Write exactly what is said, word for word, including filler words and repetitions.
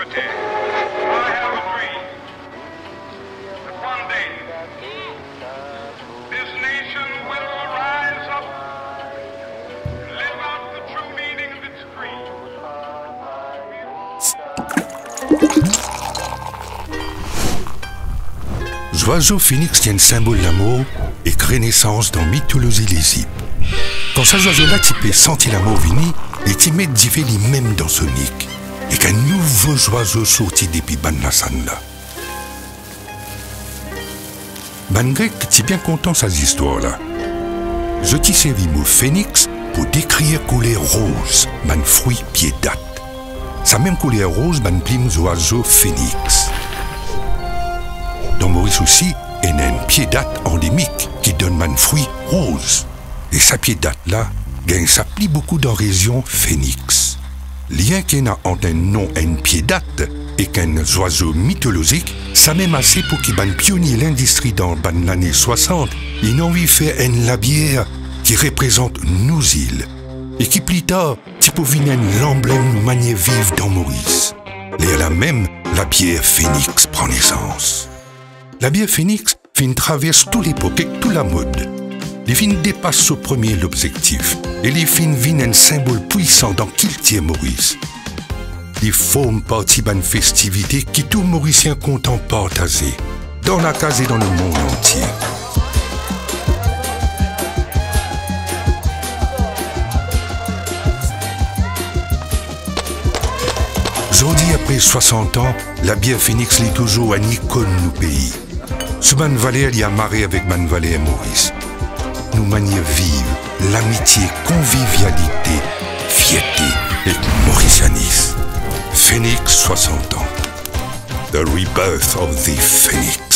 I have a dream that one day this nation will rise up, live out the true meaning of its creed. Zwazo fenix ti enn sinbol lamor ek renesans dan mitolozi Lezip. Kan sa zwazo la ti pe santi lamor vini, li ti met dife limem dan so nik, ek enn nouvo zwazo sorti depi bann lasann la. Bann Grek ti bien kontan sa zistwar la. Zot ti servi mo fenix pou dekrir kouler roz bann frwi pie dat. Sa mem kouler roz bann plim zwazo fenix. Dan Moris osi, ena enn pie dat andemik ki donn bann frwi roz. E sa pie dat la gagn sa pli boukou dan rezion Fenix. Lien ki ena ant enn non enn pie dat ek enn zwazo mitolozik, samem ase pou ki bann pionie lindistri dan bann lane swasant inn anvi fer enn labier ki reprezant nou zil, e ki pli tar ti pou vinn enn lanblem nou manier viv dan Moris. Lerla mem, labier Fenix pran nesans. Labier Fenix finn travers tou lepok ek tou lamod. Li finn depas so premie lobzektif e li finn vinn enn sinbol pwisan dan kiltir Moris. Li form parti bann festivite ki tou Morisien kontan partaze, dan lakaz e dan lemond antie. Zordi, apre swasant an, labier Fenix li touzour enn ikonn nou pei. So bann valer li amare avek bann valer Moris. Nou manier viv, lamitie, konvivialite, fierte ek morisianis. Fenix swasant an. The rebirth of the Phoenix.